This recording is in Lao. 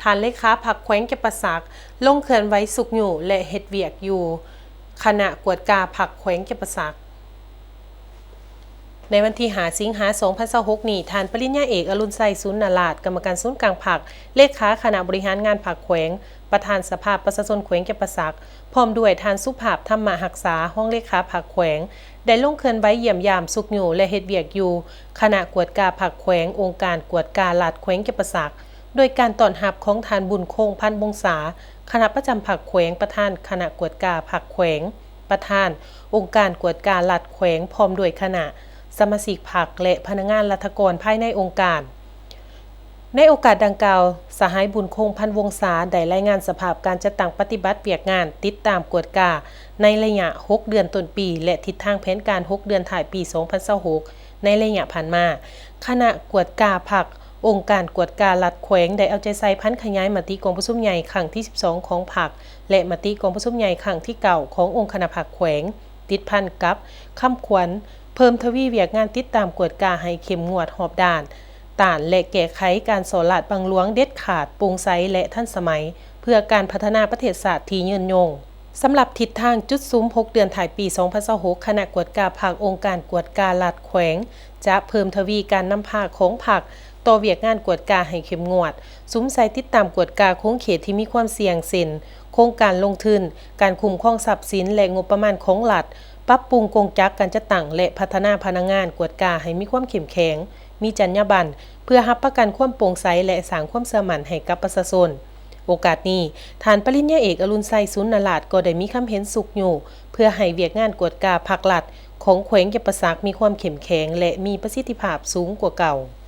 ທ່ານເລຂາພັກແຂວງຈຳປາສັກ ລົງເຄື່ອນໄຫວຊຸກຍູ້ ແລະ ເຮັດວຽກຢູ່ຄະນະກວດກາພັກແຂວງຈຳປາສັກ. ໃນວັນທີຫ້າ ສິງຫາ ສອງພັນຊາວຫົກນີ້, ທ່ານປະລິນຍາເອກ ອະລຸນໄຊ ສູນນະລາດ ກຳມະການສູນກາງພັກ, ເລຂາຄະນະບໍລິຫານງານພັກແຂວງ, ປະທານສະພາປະຊາຊົນແຂວງຈຳປາສັກ, ພ້ອມດ້ວຍທ່ານສຸພາບ ທຳມະຮັກສາ ຮອງເລຂາພັກແຂວງ ໄດ້ລົງເຄື່ອນໄຫວຢ້ຽມຢາມ, ຊຸກຍູ້ ແລະ ເຮັດວຽກຢູ່ຄະນະກວດກາພັກແຂວງ, ອົງການກວດກາລັດແຂວງຈຳປາສັກ ໂດຍການຕ້ອນຮັບຂອງທ່ານ ບຸນຄົງ ພັນວົງສາ ຄະນະປະຈຳພັກແຂວງ, ປະທານຄະນະກວດກາພັກແຂວງ, ປະທານອົງການກວດກາລັດແຂວງ ພ້ອມດ້ວຍຄະນະສະມາຊິກພັກ ແລະ ພະນັກງານລັດຖະກອນພາຍໃນອົງການ. ໃນໂອກາດດັ່ງກ່າວ, ສະຫາຍ ບຸນຄົງ ພັນວົງສາ ໄດ້ລາຍງານສະພາບການຈັດຕັ້ງປະຕິບັດວຽກງານຕິດຕາມກວດກາໃນໄລຍະຫົກເດືອນຕົ້ນປີ ແລະ ທິດທາງແຜນການຫົກເດືອນທ້າຍປີ ສອງພັນຊາວຫົກ ໃນໄລຍະຜ່ານມາ. ຄະນະກວດກາພັກ ອົງການກວດກາລັດແຂວງ ໄດ້ເອົາໃຈໃສ່ຜັນຂະຫຍາຍມະຕິກອງປະຊຸມໃຫຍ່ຄັ້ງທີສິບສອງຂອງພັກ ແລະ ມະຕິກອງປະຊຸມໃຫຍ່ຄັ້ງທີເກົ້າຂອງອົງຄະນະພັກແຂວງ, ຕິດພັນກັບຄຳຂວັນເພີ່ມທະວີວຽກງານຕິດຕາມກວດກາໃຫ້ເຂັ້ມງວດຮອບດ້ານ, ຕ້ານ ແລະ ແກ້ໄຂການສໍ້ລາດບັງຫຼວງເດັດຂາດ, ໂປ່ງໃສ ແລະ ທັນສະໄໝ ເພື່ອການພັດທະນາປະເທດຊາດທີ່ຍືນຍົງ. ສຳລັບທິດທາງຈຸດສຸມຫົກເດືອນທ້າຍປີ ສອງພັນຊາວຫົກ, ຄະນະກວດກາພັກ ອົງການກວດກາລັດແຂວງ ຈະເພີ່ມທະວີການນຳພາຂອງພັກຕໍ່ວຽກງານກວດກາໃຫ້ເຂັ້ມງວດ, ສຸມໃສ່ຕິດຕາມກວດກາຂົງເຂດທີ່ມີຄວາມສ່ຽງ ເຊັ່ນ ໂຄງການລົງທຶນ, ການຄຸ້ມຄອງຊັບສິນ ແລະ ງົບປະມານຂອງລັດ, ປັບປຸງກົງຈັກການຈັດຕັ້ງ ແລະ ພັດທະນາພະນັກງານກວດກາໃຫ້ມີຄວາມເຂັ້ມແຂງ, ມີຈັນຍາບັນ ເພື່ອຮັບປະກັນຄວາມໂປ່ງໃສ ແລະ ສ້າງຄວາມເຊື່ອໝັ້ນໃຫ້ກັບປະຊາຊົນ. ໂອກາດນີ້, ທ່ານປະລິນຍາເອກ ອະລຸນໄຊ ສູນນະລາດ ກໍໄດ້ມີຄຳເຫັນຊຸກຍູ້ ເພື່ອໃຫ້ວຽກງານກວດກາພັກລັດຂອງແຂວງຈຳປາສັກມີຄວາມເຂັ້ມແຂງ ແລະ ມີປະສິດທິພາບສູງກວ່າເກົ່າ.